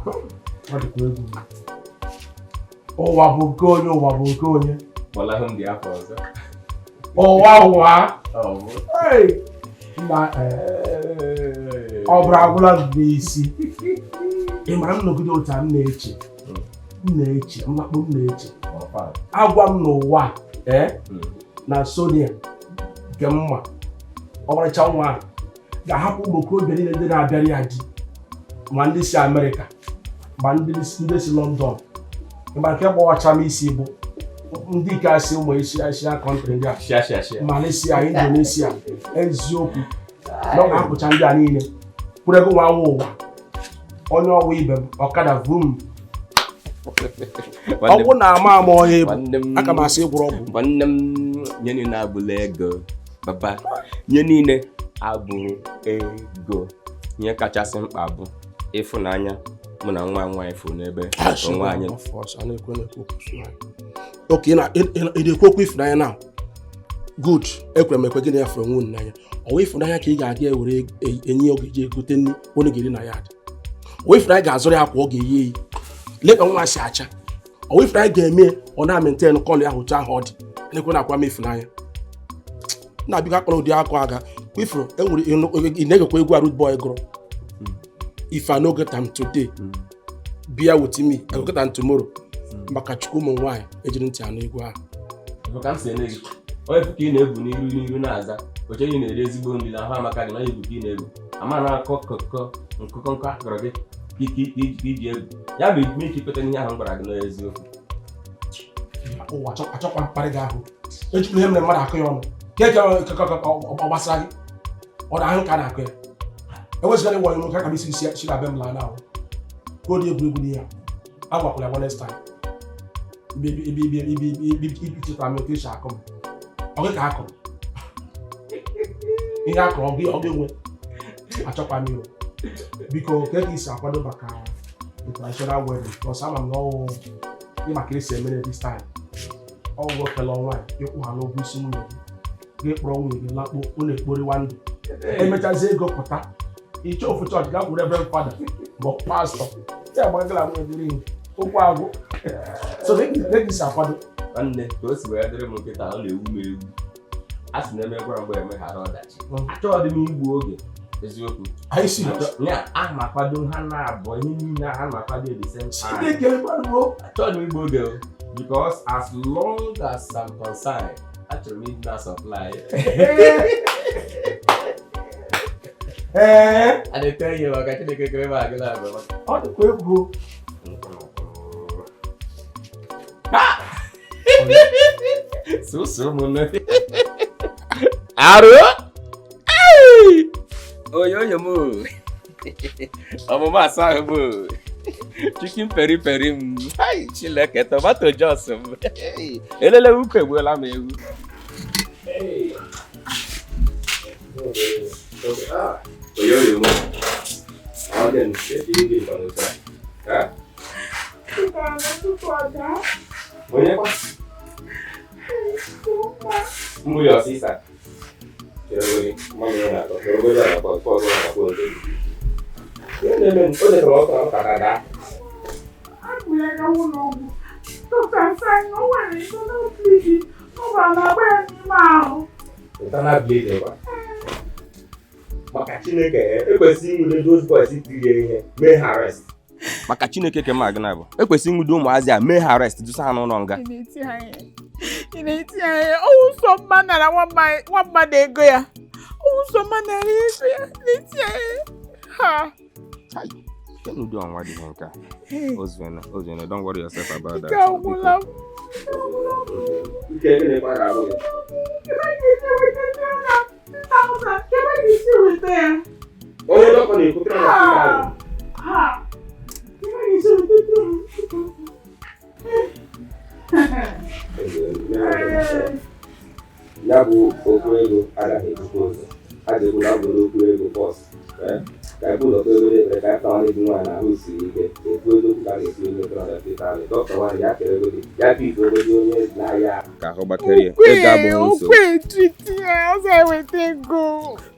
Ọ dịkwa egwu. Ụwa bụ nke onye, ụwa bụ nke onye. Kpọlahụ m dị afọ ọzọ. Ụwa ụwa. Ọ bụ. Hey! Na ọ bụrụ agwụla m n'isi. Ị mara m nọgide otu a m na-eche. M na-eche, mmakpu m na-eche. Agwa m n'ụwa a, na Sonia nke mma ọmarịcha nwa ahụ ga-ahapụ ụmụ okorobịa niile ndị na-abịara ya di, ma ndị si Amerịka, ma ndị si London. Ma nke gbawacha m isi bụ ndị nke asị ụmụ isi Asia country ndị a. Shia shia shia. Malaysia, Indonesia. Eziokwu na ọ ga-ahapụcha ndị a niile kwụrụ ego nwa nwa ụwa onye ọwa ibe m ọkada vum. Nwanne Ọgwụ na-ama ama onye bụ nwanne m aka m asị ịgwụrụ ọgwụ. Nwanne m, nye niile abụla ego, papa. Nye niile abụrụ ego. Ihe kachasị mkpa bụ ịfụnanya mụ na nwa m nwaanyị fụrụ n'ebe onwe anyị. Oke ị na-ekwu okwu ịfụnanya na good. Ekwere m ekwe gị na ya fụrụ onwe unu n'anya. Ọwa ịfụnanya ka ị ga-aga ewere enyi ọ ga-eji egote nri onye ga-eri na ya dị. Ọwa ịfụnanya ga-azụrụ ya akwa ọ ga-eyi eyi. Lee ka nwa si acha. Ọwa ịfụnanya ga-eme ọ na-maintain colour ya otu ahụ ọ dị. Na-ekwe na akwa m ịfụnanya na-abịa akpọrọ ụdị akụ aga ifuru enwere. Ị na-egekwa egwu a Rude Boy gụrụ, "If I no get am today, bear with me, I go get am tomorrow." Maka Chukwu, ụmụ nwaanyị ejiri ntị anụ egwu ahụ. Bụ ka m si ene gị, onye ka ị na-ebu n'iru n'iru na-aza oche ị na-eri ezigbo nri na ahụ amaka gị na onye bụ ka ị na-ebu ama na-akọ kọkọ nkụkọ nkọ akọrọ gị ka iji ebu ya bụ ime ike ikweta n'ihe ahụ m gwara gị n'eziokwu. Ụwa achọkwa mkparị gị ahụ ejikwa ihe mere mmadụ akụ ya ọnụ ka ọ gbasara gị. Ọ na ahụ ka a na-akụ ya ewezụgara ịwa nwoke aka m isi si na be m laa na ahụ ka ọ dị egwuregwu n'ihe a agwakwala ya. Next time ibi ichetara m otu esi akụ m. Ọ gị ka a kụrụ ihe a kụrụ, ọ gị ọ gị nwe. Achọkwa m iwe. Biko, ka ka isi akwado maka the traditional wedding? Because ama m na ọwụ ịma ka esi emere this time. Ọ nwoke lụọ nwaanyị, ịkwụ ha n'ụgwọ isi nwunye gị, gị kpọrọ nwunye gị lakpo, unu ekporiwa ndụ, emechazie ego pụta iche ofu chọọchị gaa kwuru reverend father ma ọ pastọ ya gbagala nwunye gị ring, okwu agwụ. So ka ka isi akwado? Nwanne, ka o si wee dịrị m nkịta, ọ na-ewu m ewu. A sị na emegwara mgbe emeghara ọdachi. Achọghị m igbu oge, eziokwu. Are you serious? Ya a ma akwado ha na-abụ ihe niile ha na-akwado at the same time. Chineke gbaruo. Achọghị m igbu oge o, because as long as I'm concerned, achọrọ m ịdị na supply. I dey tell you, maka Chineke kere m agụla agụ. Ọ dịkwa egwu. Sụsụ ụmụnne arụ oyoyo m, ọmụma asa ahụ bụ chicken peri peri m. Hai, Chineke, tomato jos m elele ukwu egbuola m ewu. Oyoyo m, ọ dị nke dị n'otu a. Onye kwa? Mbụ ya ọsịsa. Chere mmanụ ya na-atọ. Chere ya na-akpọ ọkpọ ọzọ na-akpọ ọzọ. Ihe na-eme m, o detara ọkụ ahụ ka daa. Akpụrụ ya ụlọ ọgwụ. Dọkịta sị anyị na o nwere internal bleeding. Ọbara na-agba ya n'ime ahụ. Internal bleeding kwa. Maka Chineke, ekwesịghị inwude those boys tiri ihe mee ha arrest. Maka Chineke ke m agụ na bụ ekwesịghị inwude ụmụazị a mee ha arrest, dusa ha n'ụlọ nga. Ị na-eti ha ihe. Ị na-eti ha ihe. Ọwụ sọ mma nara nwa mmadụ ego ya. Ọwụ sọ mma nara ego ya. Ị na-eti ha ihe. Ha. Ụdị ọnwa dị ihe nke a. Ozuena, Ozuena, don't worry yourself about that. Ike agwụla m. Ike gịnị kwa ga-abụ gị? Ebe ga-esi weta 200,000? Ebe ga-esi weta ya? Onye dọkịta na-ekwutere na Ha. Ha. Ebe ga-esi weta 200,000? Ya bụ okwu ego agaghị ebute ụzọ a ga-ekwu na ọ bụrụ okwu ego bọs. Ka anyị ụlọ kpere ekpere ka anyị pụta nwanne gị nwaanyị na ahụ siri ike ekwu eziokwu ka a ga-esi onye 350,000 dọkịta nwaanyị ya kere ego gị ya bụ ife ego gị onye na-aya ka ahụ gbakere ya ego abụghị nsogbu Okwe triti ya ọsọ eweta ego.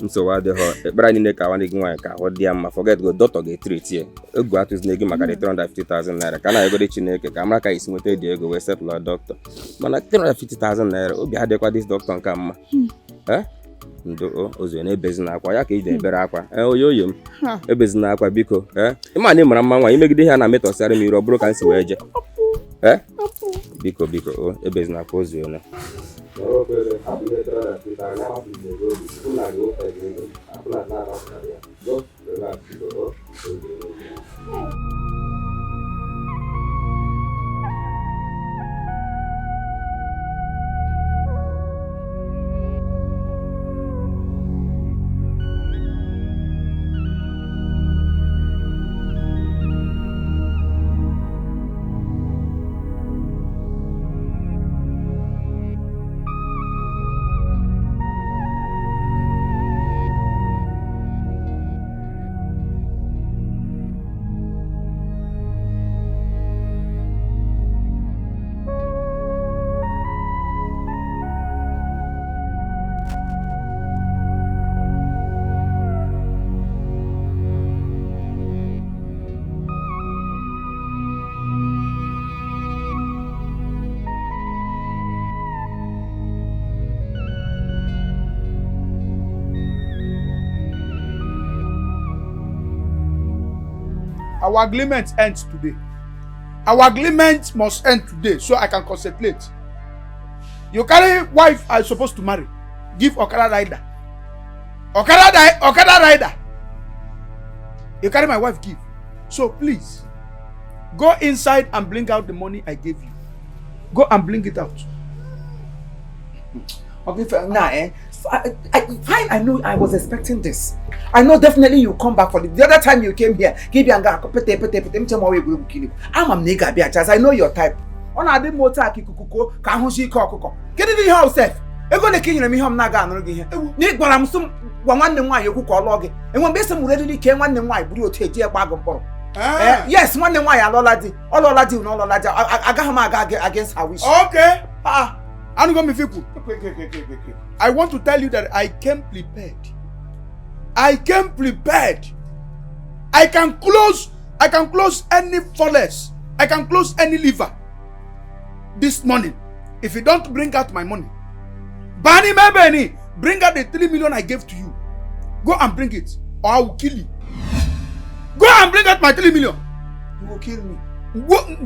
Nsogbu adịghọ. Ekpere anyị niile ka nwanne gị nwaanyị ka ahụ dị ya mma. Forget go, dọkịta ga-etriti ya. Egwu atụzina gị maka the 350,000 naira ka a na-egode Chineke ka mara ka isi nweta dị ego wee setụlụ dọkịta. Mana 350,000 naira obi adịkwa dis dọkịta nke mma. Ndo ozu na-ebezina akwa ya ka iji ebere akwa. Oyo oyo m ebezina akwa biko. Ịma na ị mara mma nwaanyị imegide ihe a na-ametọsịarị m iru ọ bụrụ ka m si wee jee. Biko biko o ebezina akwa ozu na. Our agreement ends today. Our agreement must end today so I can concentrate. You carry wife I supposed to marry. Give Okada rider. Okada rider. You carry my wife give. So please, go inside and bring out the money I gave you. Go and bring it out. Okay, now, so fine, I know I was expecting this. I know definitely you come back for it. The other time you came here, give you pete pete pete. I'm a nigga, I know your type. On a motor kikukuko, kahushi kokoko. Get it in house, self. Ego ne kinyi me home na ga anụrụ gị ihe. Na ị gwara m sị gwa nwanne m nwaanyị okwu ka ọ lụọ gị. Enwe mgbe ị sị m redili kee nwanne m nwaanyị buru otu eji egba gị mkpọrọ. Yes, nwanne m nwaanyị alụọla di. Ọ lụọla di na ọ lụọla di. Agaghị m aga against her wish. Okay. Anugo Mifiku. I want to tell you that I came prepared. I came prepared. I can close any furnace. I can close any lever this morning. If you don't bring out my money. Bani Mebeni, bring out the 3 million I gave to you. Go and bring it, or I will kill you. Go and bring out my 3 million. You will kill me.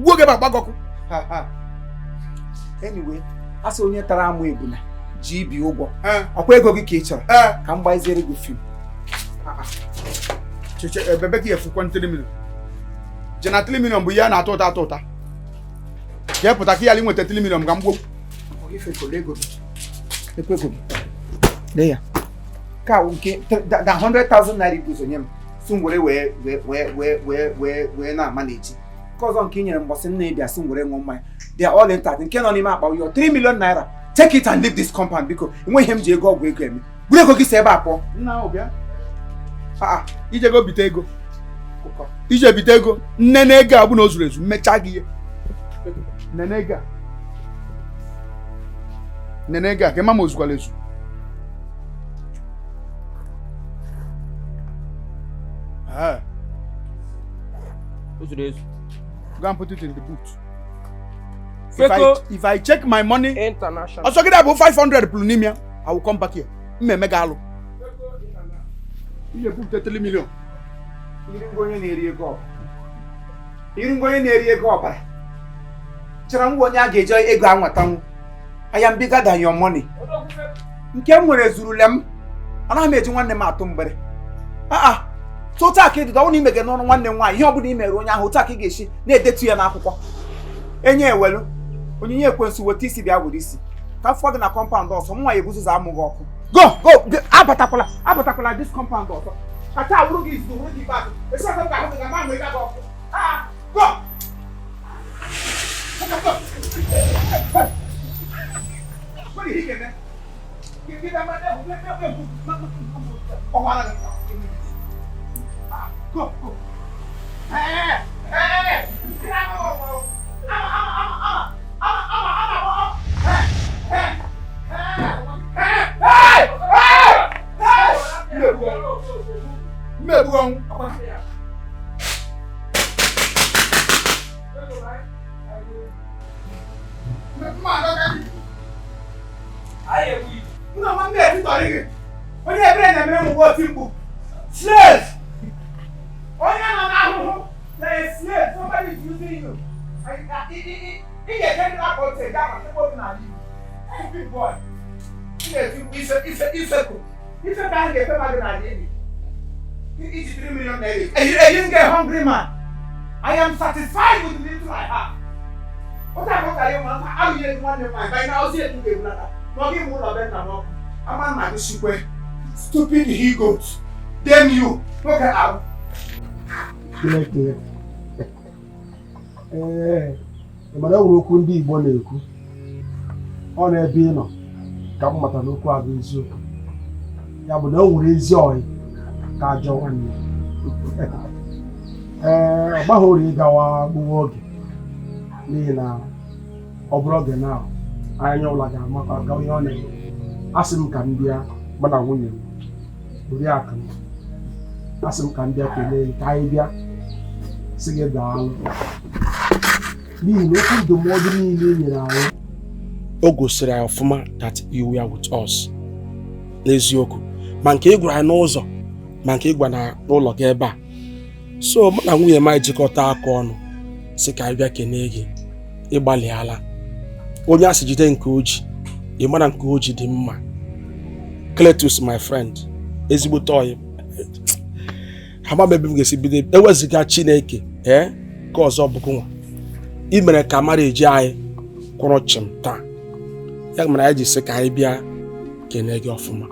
Go get back. Anyway, as onye tara amụ ebuna ji ibi ụgwọ. Ọkwa ego gị ka ị chọrọ. Ka m gbaziere gị fim. Cheche ebebe ka efukwa 3 million. Jena 3 million bụ ihe a na-atọ ụta atọ ụta. Jee pụta ka ya nweta 3 million ka m gbuo. Lee ya. Ka nke da 100,000 naira ibu onye m si m were wee na-ama na-eji. Nke ọzọ nke i nyere mbọsị m na-ebịa si m were ṅụọ mmanya. They are all intact. Nke nọ n'ime akpa yo 3 million naira. Take it and leave this compound biko. Enweghị ihe m ji ego ọgwụ ego eme. Buru ego gị si ebe a pụọ. Nna ọbịa. Ije go bite ego. Ije bite ego. Nne na ego a bụ na o zuru ezu mmechaa gị ihe. Nne ego a. Nne ego a ka ịma ma o zukwala ezu. O zuru ezu. Go and put it in the boot. If I check my money, international. Also get about 500 plunemia. I will come back here. Mme galo. You put 3 million. Iri ngo onye na-eri ego ọbara. Chere ngwa onye a ga-eji ego anwatanwu. I am bigger than your money. Nke m nwere zurule m. Anaghị m eji nwanne m atụ mgbere. So taa ka ịdịda ọ na ime gị n'ọrụ nwanne m nwaanyị ihe ọ bụla i mere onye ahụ taa ka ị ga-esi na-edetu ya n'akwụkwọ. Enye ewelu onyinye ekwensu weta isi bịa were isi ka afọ gị na kọmpaụnd ọsọ nwa ya ebuzo amụ gị ọkụ. Go go abatakwala abatakwala this compound ọsọ ka taa wụrụ gị izu wụrụ gị ikpeazụ esi ọsọ ka ahụ gị ga-ama mgbe gị ọkụ. Go Mma adọka gị. Mụ na nwanne etitọrị gị. Onye ebere na-emere m ugbu oti mkpu. Slave! Onye nọ n'ahụhụ na a slave, somebody is using you. Ị ga-eje ndị akpa otu ega maka ebe obi n'ala Igbo. Stupid boy. Ị na-eti mkpu ife ife ifeku. Ife ka ahụ ga-efe mmadụ n'ala Igbo. Iji 3 million naira. Eyi m ga hungry man. I am satisfied with the little I have. Otu akọ karịa nwa arụnyere gị nwanne m nwaanyị banye na ozi etu ga-ebulata ma ọ gị mụ ụlọ be nna m ọkụ. Ama nna gị sikwe. Stupid he goat. Damn you. Nwoke ahụ. Chineke, ee, ị mara e nwere okwu ndị Igbo na-ekwu, ọ n'ebe ị nọ ka m matara okwu a bụ eziokwu, ya bụ na o nwere ezi ọyị ka ajọ nwanne. Ee, ọ gbaghị uru ịgawa gbuwa oge, n'ihi na ọ bụrụ oge na anya ụlọ ga-amakwa gawa ihe ọ na-eme. Asị m ka m bịa, mụ na nwunye m, oriakụ m, asị m ka m bịa kelee gị, ka anyị bịa sị gị daalụ n'ihi na okwu ndụmọdụ niile i nyere anyị, o gosiri anyị ọfụma that you were with us n'eziokwu, ma nke ị gwara anyị n'ụzọ, ma nke ị gwa na n'ụlọ gị ebe a. So mụ na nwunye m anyị jikọta aka ọnụ sị ka anyị bịa kelee gị. Ịgbalịala. Onye a sị jide nke o ji, ị mara nke o ji dị mma. Cletus, my friend, ezigbote ọyị, ama m ebe m ga-esi bido. Eweziga Chineke, ee, ka ọzọ bụkwa nwa ị mere ka mara eji anyị kwụrụ chịm taa. Ya mere anyị ji sị ka anyị bịa kelee gị ọfụma.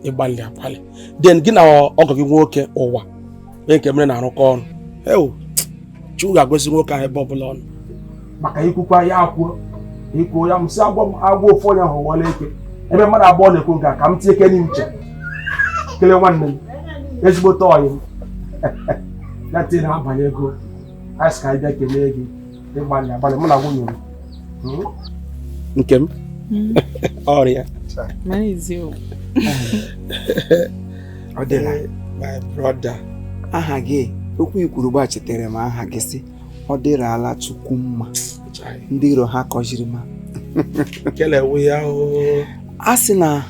Ịgbalị agbalị. Then gị na ọgọ gị nwoke ụwa, onye nke mere na-arụkọ ọrụ, ewo, Chukwu ga-agọzi nwoke ahụ ebe ọbụla ọ nọ, maka ikwukwa ya kwuo ikwuo ya m sị agwọ m agwọ ofu onye ahụ wọla eke ebe mmadụ abụọ na-ekwu nke a ka m tinye kene uche kelee nwanne m, ezigbote ọyị m ya tinye na-abanye ego. Anyị sị ka anyị bịa kelee gị. Ịgbalị agbalị, mụ na nwunye m. Nke m ọrịa. Mana eziokwu. Ọ dịla. My brother. Aha gị, okwu ikwuru gbachitere m aha gị, sị ọ dịrala Chukwu mma, ndị iro ha kọziri ma. Kelewe ya o. A sị na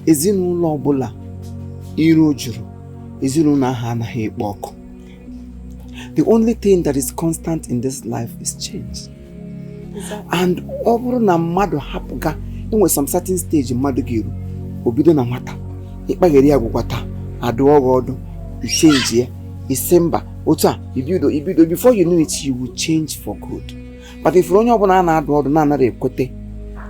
ezinụlọ ọbụla iro juru, ezinụlọ ahụ anaghị ekpo ọkụ. The only thing that is constant in this life is change. And ọ bụrụ na mmadụ hapụga, enwe some certain stage mmadụ ga-eru, o bido na nwata ịkpagheri agwụgwa taa, adụọ gị ọdụ, ichange ya, isi mba otu a, ibido ibido, before you know it, you will change for good. But if onye ọbụla a na-adụ ọdụ na-anara ekwete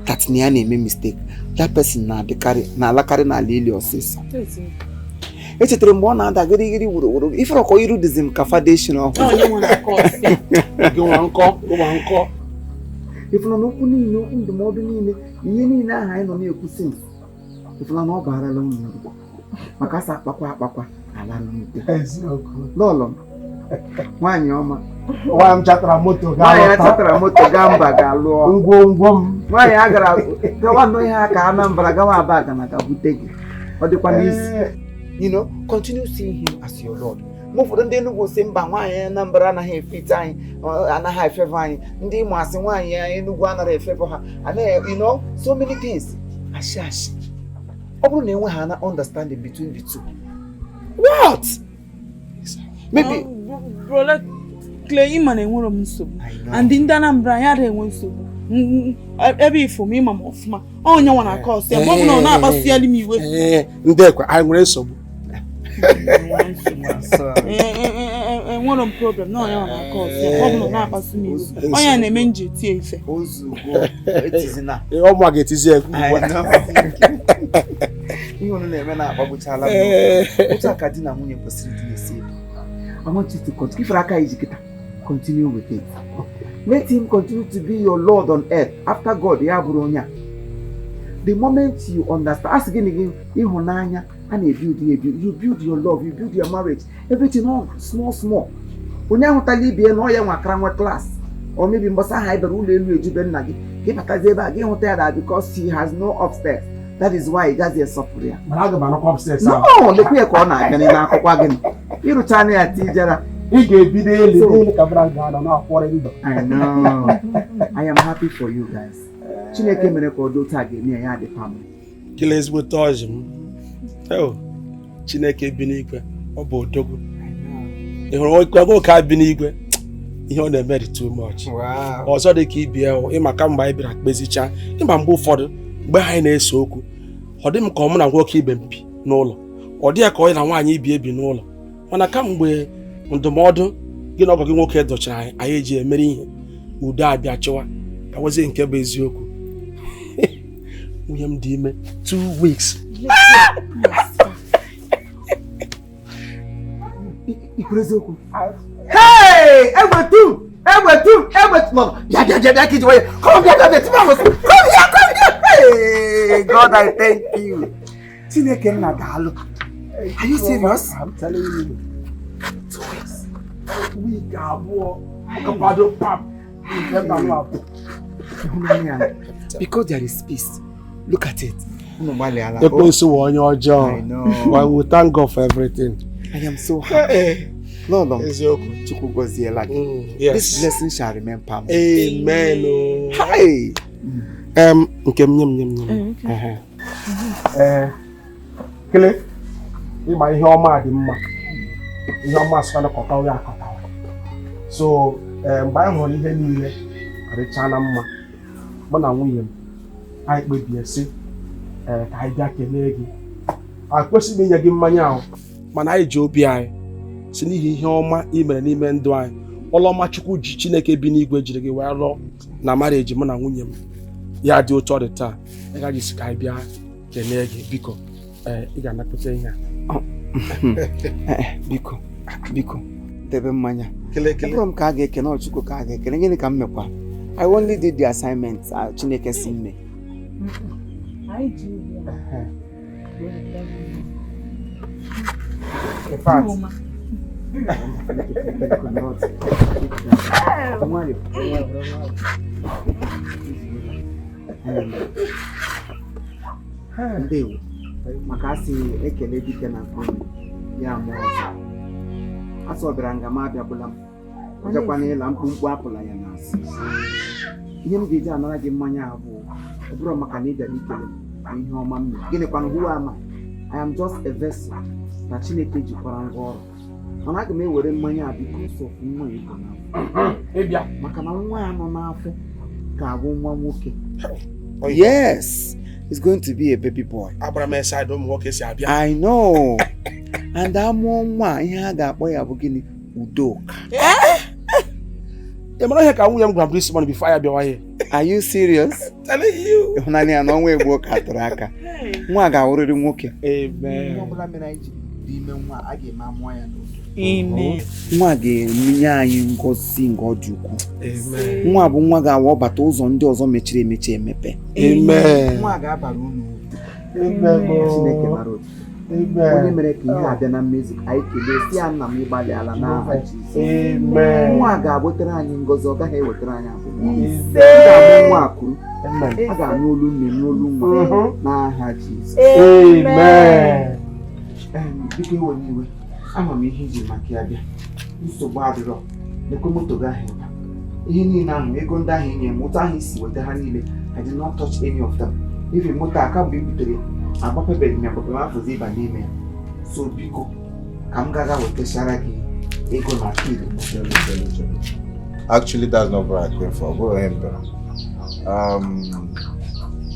that na ya na-eme mistake, that person na-adịkarị na-alakarị n'ala ili ọsịsọ. Echetara mgbe ọ na-ada gịrịgịrị wuruwuru, ifere ọkọ iru dịzi m ka foundation ọhụrụ. Onye nwere aka ọsị. Gị nwa nkọ, gị nwa nkọ. Ifụna na okwu niile, okwu ndụmọdụ niile, ihe niile ahụ anyị nọ na-ekwu since, ifụna na ọ baarala unu uru, maka asa akpakwa akpakwa ala n'ute. Eziokwu. Lọlọ m, nwaanyị ọma. Nwa m chatara moto gaa nwaanyị a lọta. Chatara moto gaa mba ga lụọ. Ngwongwo m. Nwaanyị a gara gawa nọ ihe aka Anambra, gawa Aba na ga bute gị, ọ dịkwa n'isi. Continue seeing him as your Lord. Mgbe ụfọdụ ndị Enugu si mba, nwaanyị Anambra anaghị efit anyị, ọ anaghị efavor anyị. Ndị Imo asị nwaanyị Enugu anaghị efavor ha, anaghị, so many things, ashị ashị. Ọ bụrụ na enwe ha na understanding between the two, what maybe. Brother Clay, ịma na enwere m nsogbu. I know. And ndị Anambra anyị adịghị enwe nsogbu. Ebe ifo m, ịma m ọfụma. Ọ onye nwa na-akọ ọsọ ya mgbe ọ bụla ọ na-akpasughali m iwe. Ee, ndị ekwe anyị nwere nsogbu. Ee, enwere m problem na onye nwa na-akọ ọsọ ya mgbe ọ bụla ọ na-akpasu m iwe. Onye a na-eme m ji etie ife. Ozugbo etizina. Ee, ọ mụnwa ga-etizi egwu ugbu I a. know. Ihe unu na-eme na-akpagbuchala m. Otu a ka di na nwunye kwesịrị ịdị na-esi ebi. I want you to continue. Ifere aka iji kịta, continue with it. Let him continue to be your Lord on earth. After God, ya bụrụ onye a. The moment you understand, asị gịnị gị, ịhụnanya a na-ebuild ya ebuild. You build your love, you build your marriage, everything all small small. Onye ahụtala ibie na ọ ya nwakara nwe class, or maybe mbọsị ahụ anyị bịara ụlọ elu ejube nna gị, ka ị batazie ebe a gị hụta ya that because he has no upstairs, that is why ị gaghị esọpụrụ ya. Mana aga m anọkwa upstairs ahụ. No, lekwa ya ka ọ na-abịa n'ime akwụkwọ gị, ịrụcha anya ya tijara. Ị ga-ebido elu n'elu ka bụra ga-anọ na-akwọrị ndụ. I know. I am happy for you guys. Chineke mere ka ọ dị otu a ga-eme ya, ya dị family. Kele ezigbote ọjị m. Oh, Chineke bi n'igwe, ọ bụ odogwu. Ị hụrụ nwoke a bi n'igwe, ihe ọ na-eme dị too much. Ọzọ dị ka ibi ahụ, ịma ka mgbe anyị bịara kpezicha, ịma mgbe ụfọdụ mgbe anyị na-ese okwu, ọ dị m ka ọ mụ na nwoke ibe m bi n'ụlọ, ọ dị ya ka ọ na nwaanyị ibi ebi n'ụlọ. Mana kamgbe ndụmọdụ gị na ọgọ gị nwoke dọchara anyị, anyị eji emere ihe, udo abịa chịwa. Ka nwezie nke bụ eziokwu, nwunye m dị ime 2 weeks. Ikwuru eziokwu? Hey! Egbetu! Egbetu! Egbetu! No, bịa, bịa, bịa, bịa ka iji nwayọ. Come, bịa, bịa, bịa, tinye ahụ. Come here, come here! Hey! God, I thank you. Chineke nna, daalụ. Are you serious? I'm telling you. 2 weeks. Week 2 ọkapado pam nke mba m abụọ. Ịhụnanya ya. Because there is peace. Look at it. Unu gbalịala. Ekwensu wụ onye ọjọọ. I know. But we thank God for everything. I am so happy. Lọlọ m, Eziokwu. Chukwu gọziela gị. Yes. This blessing shall remain permanent. Amen o. Hi! Nke m nye m nye m nye m. Ehe. Ee, kele ịma ihe ọma dị mma, ihe ọma sịkwana kọtawa ya akọtawa. So ee, mgbe anyị hụrụ ihe niile adịcha na mma, mụ na nwunye m anyị kpebie sị ee, ka anyị bịa kelee gị. A kwesịghị inye gị mmanya ahụ, mana anyị ji obi anyị si n'ihi ihe ọma ị mere n'ime ndụ anyị, ọlọma Chukwu ji Chineke bi n'igwe jiri gị wee rụọ na marriage mụ na nwunye m ya dị otu ọ dị taa. Ị gaghị si ka anyị bịa kelee gị. Biko, ee, ị ga-anapụta ihe a. Eh, biko, biko, debe mmanya. Kele. Ọ bụrụ m ka a ga-ekene, ọ Chukwu ka a ga-ekene. Gịnị ka m mekwa? I only did the assignment Chineke si m mee. Anyị ji obi anyị wee weta gị. In fact, Ọma. Nwayọ. Ndewo. Maka asị ekele dike na nke ya mụọ ọzọ. Asọ bịara nga m abịagbula m. Ọjọkwana ịla mkpumkpu apụla ya n'azụ. Ihe m ga-eji anara gị mmanya a bụ ọ bụrụ maka na ị bịara ikele m na ihe ọma m mere. Gịnịkwanụ, who am I? I am just a vessel na Chineke jikwara ngwa ọrụ. Mana aga m ewere mmanya a because of nwa ibu n'afọ. Ịbịa. Maka na nwa a nọ n'afọ ga-abụ nwa nwoke. Yes, it's going to be a baby boy. Agbara m side ụmụ nwoke si abịa. I know. And amụọ nwa a, ihe a ga-akpọ ya bụ gịnị? Udoka. Ị mara ihe ka nwunye m gwara m this morning before ya bịawa here? Are you serious? Telling you. Ịhụnanya ya na ọnwa egbuo ka tụrụ aka. Nwa a ga-awụrịrị nwoke. Amen. Ihe ọbụla mere anyị ji dị ime nwa a ga-eme amụọ ya n'udo. Amen. Nwa a ga-enye anyị ngọzi nga ọ dị ukwuu. Amen. Nwa bụ nwa ga-awa ọbata ụzọ ndị ọzọ mechiri emechi emepe. Amen. Nwa a ga-abara unu uru. Amen. Chineke mara otu. Amen. Onye mere ka ihe abịa na mmezu, ka anyị kelee si ya, nna m, ịgbalịala n'aha Jizọs. Amen. Nwa a ga-abụtere anyị ngọzi, ọ gaghị ewetara anyị abụmọnụ. Ise. Ga-abụ nwa akụrụ. Amen. A ga-anụ olu nne n'olu nwa n'aha Jizọs. Amen. Biko ewe n'iwe, ama m ihe iji maka ya bịa. Nsogbu adịrọ. Lekwe moto gị ahụ ebe a. Ihe niile ahụ, ego ndị ahụ enye m, ụtụ ahụ isi weta ha niile, I did not touch any of them. Even moto a, kamgbe i butere ya, agbapebeghị m ya agbape m afọzi ịba n'ime ya. So biko, ka m gaga wetachara gị ego na kil. Chelo, chelo, chelo. Actually, that's not what I came for. Go ahead, bro.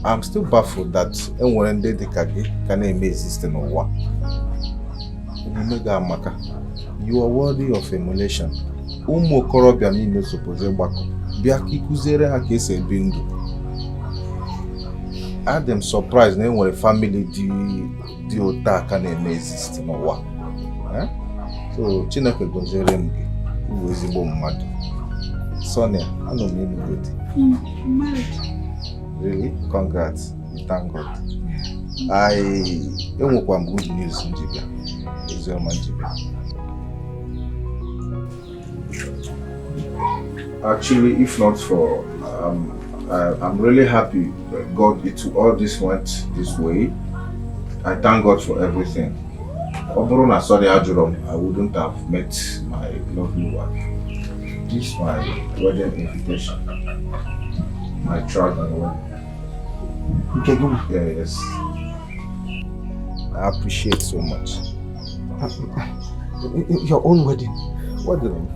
I'm still baffled that enwere ndị dị ka gị ka na-eme exist n'ụwa. Omume gị amaka. You are worthy of emulation. Ụmụ okorobịa niile suppose ịgbakọ bịa ka ịkụziere ha ka esi ebi ndụ. Adị m surprised na enwere family dị otu a ka na-eme exist n'ụwa. Eh? So Chineke gọziere m gị. Ị bụ ezigbo mmadụ. Sonia, anọ m ịnụgo di. Really? Congrats. We thank God. I enwekwa m good news m ji bịa. Oziọma m ji bịa. Actually, if not for I'm really happy that God, it all this went this way. I thank God for everything. Ọ bụrụ na Sonia ajụrụ m, I wouldn't have met my lovely wife. This my wedding invitation. My trad and wedding. Nke gị nwa? Yeah, yes. I appreciate so much. Your own wedding? Wedding.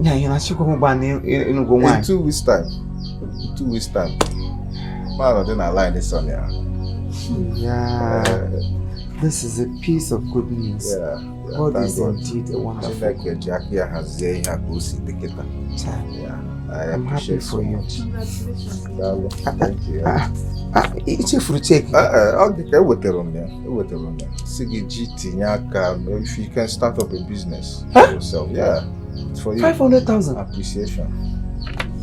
Nya ihe na-achịkwa m gba n'Enugu In nwaanyị. 2 weeks time. In 2 weeks time. Man, dị na line this on ya. Yeah. This is a piece of good news. Yeah, God thank is God. indeed a wonderful Chineke ji aka ya hazie ihe a ka o si dị kịta. Child. Yeah, I I'm happy appreciate so for you. much. Congratulations. Daalụ. Thank you. Ah, ah, i chefuru cheque. Ọ dị ka ewetara m ya, ewetara m ya. Si gị ji tinye aka if you can start up a business for yourself. Yeah, it's for you. 500,000. Appreciation.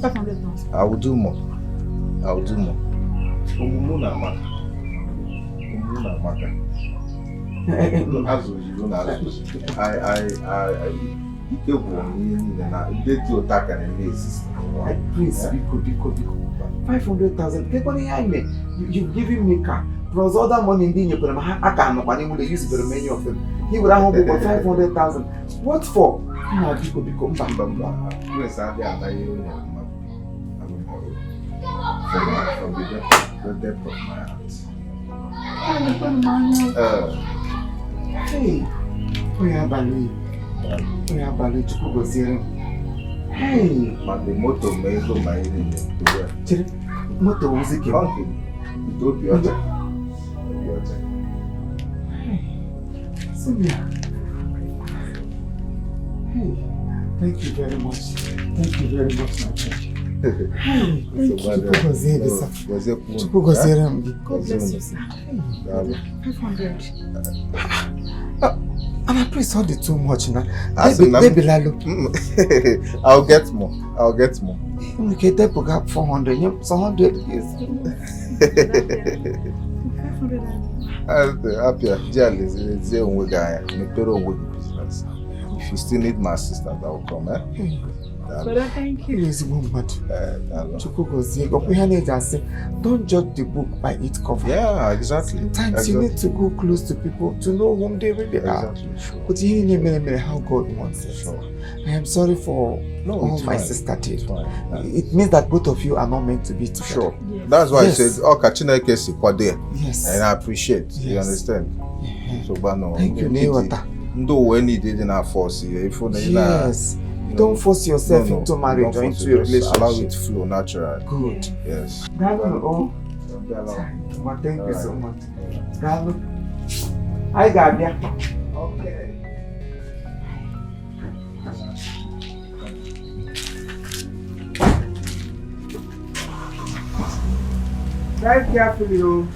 500,000. I will do more. I will do more. Omume na amaka. Omume na amaka. Azụ oyibo na azụ. I, ike gwụrụ m ihe niile na ndị dị ụtọ aka na-eme exist n'ụwa. Prince, biko, biko, biko. 500,000. Kekwana ihe anyị mee? You've given me car plus other money ndị nyekwara m ha aka anọkwa n'ime ụlọ use many of them. Ị were ahụ ụgwọ 500,000. What for? Nna, biko, biko, mba. Mba, mba, Prince adịghị anaghị onye mmadụ. Alụmọrụ. From the depth of my heart. Hey, onye abalị, onye abalị, Chukwu gọziere m. Hey, Ma the moto ma ego ma ihe niile. Chere, moto ozi ke m. Ọ nke ite obi ọcha. Obi ọcha. Sonia. Hey, thank you very much. Thank you very much, my friend. Hey, Thank you. Chukwu gọzie gị, sir. Gọziekwa unu. Chukwu gọziere m gị. God bless you, sir. Daalụ. 500. And I pray all the too much na. Asị na m- Debilalo. I'll get more. I'll get more. Nwere ike depụga 400, nye m sọ 100 is. 500. Apịa, ji lezie onwe gị anya, mepere onwe gị business. If you still need my assistance, I will come, eh? Daalụ. Brother, thank you. Ị ezigbo mmadụ. Eh, daalụ. Chukwu gọzie gị. Ọkwa ihe a na-eji asị, don't judge the book by its cover. Yeah, exactly. Sometimes you need to go close to people to know whom they really are. Exactly, sure. But ihe niile mere mere how God wants it. Sure. I am sorry for No, all it's my fine. sister did. It's fine. Yeah. It means that both of you are not meant to be together. Sure. Yes. That's why Yes. I said, ọ ka Chineke si kwado ya. Yes. And I appreciate. You Yes. understand? So, gbano. Thank you, Newata. Ndị uwe niile dị na force ya. Ifo na ị na. Yes. Don't force yourself No, no, into marriage don't or force into a it. Just allow relationship. it flow naturally. Good. Yes. Daalụ, oh. Daalụ. Ma, thank you so Alright. much. Daalụ. Anyị ga-abịa. Okay. Drive carefully, oh.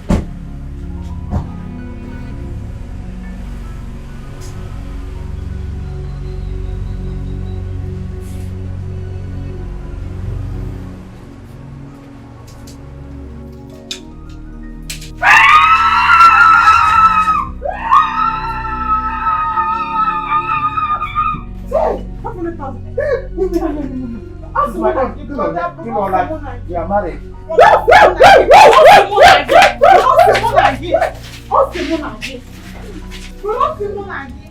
500,000. You are married. Ọ sị mụ na gị. Ọ sị mụ na gị.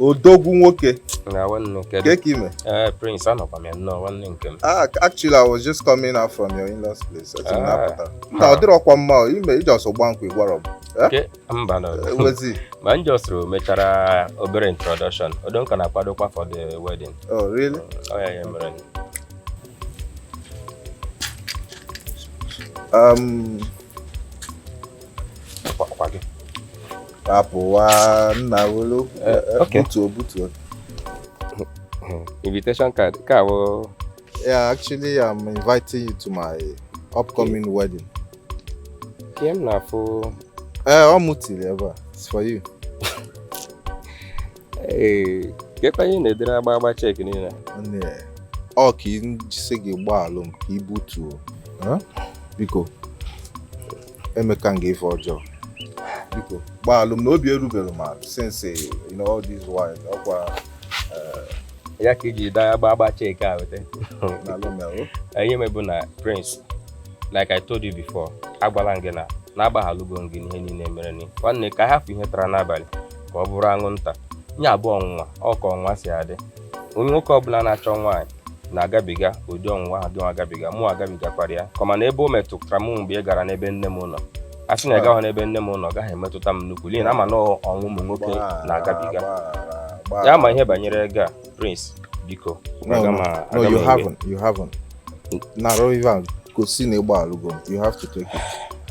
Odogwu nwoke. Na nwanne, kedu? Ke ka ime? Ee, Prince, anọkwa m ya nnọọ, nwanne nke m. Ah, actually, I was just coming out from your in-laws place. Esi m Ah. na-apụta. Na ọ dịrọkwa mma o, ime iji ọsọ gba nkwụ ịgwarọ m. Eh? Ke mba nọ. Wezi. Ma m jọsụrụ mechara obere introduction. Odonka na-akwadokwa for the wedding. Oh, really? Ọ ya ya mere. Kwa gị. Hapụwa nna welu. Eh, okay. Butuo, butuo. Invitation card ka awụ? Yeah, actually, I'm inviting you to my upcoming wedding. Ihe m na-afụ. Eh, ọ mụ tiri ebe a. It's for you. Ee, kekwa ihe na-edere agba agba cheque niile? Nne, ọ ka ị sị gị gbaalụ m ka ị butuo. Eh? Biko, emeka m ga-efe ọjọọ. Biko, gbaalụ m na obi erubere m ala since all this while. Ọkwa Ya ka iji daa agba agba cheque a weta? Na alụ Ihe mebu na Prince, like I told you before, agwala m gị na na-agbaghalụgo m gị n'ihe niile mere ni. Nwanne, ka hapụ ihe tara n'abalị ka ọ bụrụ anwụnta. Nye abụọ ọnwụnwa, ọ ka ọnwa si adị. Onye nwoke ọbụla na-achọ nwaanyị na-agabiga ụdị ọnwụnwa ahụ gị nwa agabiga, mụ agabigakwara ya, kọma na ebe o metụtara m mgbe ị gara n'ebe nne m nọ, a sị na ị gaghị n'ebe nne m nọ, ọ gaghị emetụta m nnukwu n'ihi na ama na ọnwụ ụmụ nwoke na-agabiga ya. Ma ihe banyere ego a, Prince, biko. No, aga no, m no, aga m you ewe. haven't. You haven't. Naro Ivan, gosi na ịgba alụgo m. You have to take it.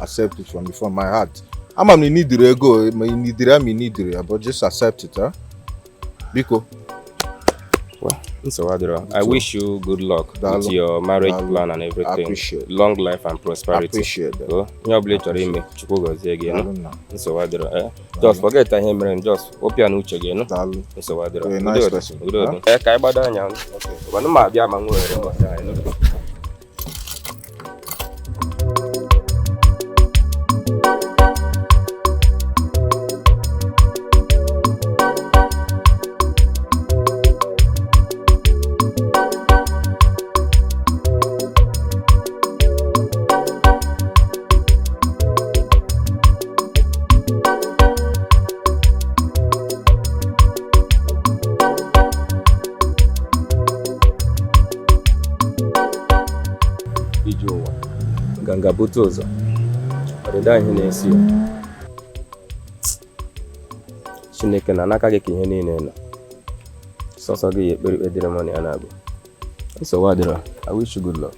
Accept it from my heart. Ama m na ị nidiri ego, ma ị nidiri ya, ma ị nidiri ya, but just accept it, huh? Biko. Well, nsogbu adịrọ. I wish you good luck with Daalụ. your marriage Daalụ. plan and everything. Appreciate. Long life and prosperity. Appreciate that. Oh, ihe ọbụla ị chọrọ ime, Chukwu gọzie gị, nụ. Daalụ nna. Nsogbu adịrọ. Eh? Just forget ihe mere m, just wepụ ya n'uche gị, nụ. Daalụ. Nsogbu adịrọ. You're a nice Udo dị, person. udo dị. Eh, ka anyị gbado anya. Gwanụ ma abịa ma nwee ohere mbọsị anyị, nụ. Ije ụwa nganga bute ụzọ, ọdịda ihe na-esi ya. Chineke na n'aka gị ka ihe niile nọ, sọsọ gị ya ekpere ikpe dịrị mụ na ya na-abụ. Nsogbu adịrọ. I wish you good luck.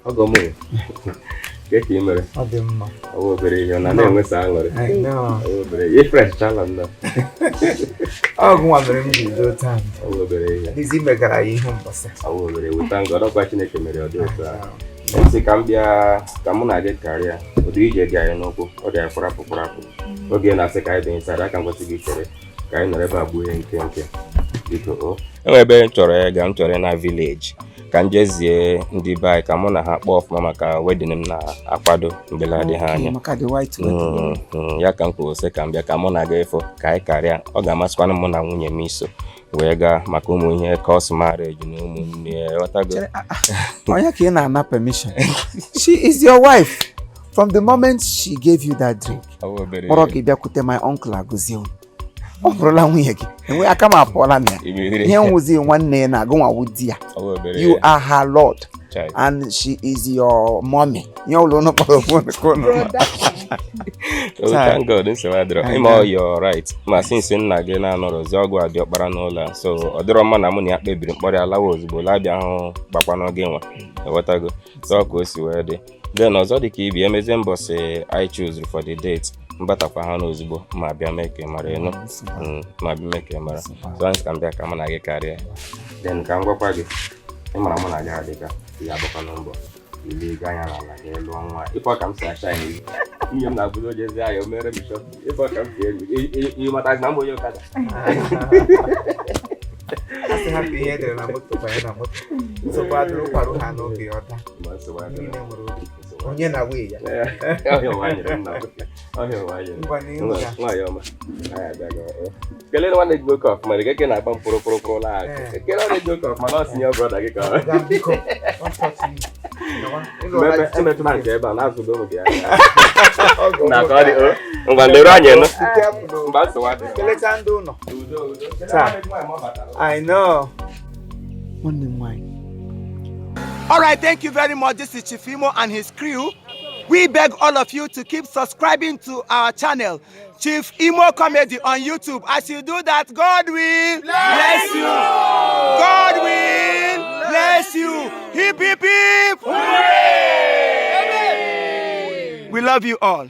Ọgọ m, ke ka ị mere? Ọ dị mma. Ọ bụ obere ihe ọ na na-enwesa aṅụrị. I know. Ọ bụ obere ihe fresh chala m na. Ọ gụnwa mere m ji do taa. Ọ bụ obere ihe. Dizi megara ya ihu mbọsị. Ọ bụ obere weta ngọ ọdọkwa Chineke mere ọ dị otu a. M sị ka m bịa ka mụ na gị karịa ụdị ije dị anyị n'ụkwụ, ọ dị anyị kpụrapụ kpụrapụ oge na-asị ka anyị dị inside aka m kwesị gị chere ka anyị nọrọ ebe a gbuo ihe nke nke, biko. O enwere ebe m chọrọ ịga, m chọrọ ịna village ka m jezie ndị be anyị ka mụ na ha kpọọ ọfụma maka wedding m na-akwado mgbe na-adịghị anya. Maka the white wedding. Ya ka m kwuru sị ka m bịa ka mụ na gị ịfụ ka anyị karịa. Ọ ga-amasịkwanụ mụ na nwunye m iso wee gaa maka ụmụ ihe cos marriage na ụmụnne ya, ghọtago? Chere, ah, ah. Onye ka ị na-ana permission? She is your wife. From the moment she gave you that drink, Ọ bụ obere kpọrọ gị bịakwute my uncle agụzie unu. Ọ bụrụla nwunye gị. Enwe aka m apụọla na ya. Imere. Ihe nwụzi nwanne ya na-agụnwawu di ya. Ọ bụ obere. You are her lord Child. and she is your mommy. Ihe ụlọ unu kpọrọ onwe unu ka unu ma. Oh, thank God, nsogbu adịrọ. I Ịma know. you're right. Ma since nna gị na-anọrọzi ọgwụ adị ọkpara n'ụlọ a, so ọ dịrọ mma na mụ na ya kpebiri mkpọrọ ya lawa ozugbo labịa hụ gbakwa n'oge nwa, ghọtago? So ọ ka o si wee dị. Then ọzọ dị ka ibi emezie mbọsị I choose for the date, mbatakwa ha n'ozugbo ma bịa mee ka ị mara ịnụ. Ma bịa mee ka ị mara. So anyị sị ka m bịa ka mụ na gị karịa. Then ka m gwakwa gị, ị mara mụ na gị adịka ị ga-agbakwa na mbọ ile ego anya n'ala ka ị lụọ nwa ịfọ ka m si acha ya nwunye m na-abụdo jezi ahịa o mere m shọ ịfọ ka m si elu ịmatazi na m bụ onye ọkada. Asị hapụ ihe edere na moto banye na moto. Nsogbu adịrị ụkwara ha n'oge ọda. Ma nsogbu adịrọ. Niile nwere oge. Onye na wee ya. Ọhịa ụwa nyere m na ọhịa ụwa nyere. Ngwa n'ihu ya. Nwaanyị ọma, anyị abịago. Kelee nwanne gị nwoke ọfụma, dị ka na-agba mkpụrụ kpụrụ kpụrụ laa akụ. Ekele nwanne gị nwoke ọfụma na ọ sinye brother gị ka ọ Ga biko. Don't touch me. Gawa. Ịlụ ọla jide emetụla nke ebe a na-azụdo ụmụ gị anya Ọgọ na ka ọ dị o ngwa leru anyị nụ. Be careful o. Mgbe nsogbu adịrọ. Kelecha ndị ụlọ. Udo, udo. Taa. I know. Nwanne m nwaanyị. All right, thank you very much. This is Chief Imo and his crew. We beg all of you to keep subscribing to our channel, Chief Imo Comedy on YouTube. As you do that, God will bless you. God will bless you. Hip, hip, hip. Hooray! We love you all.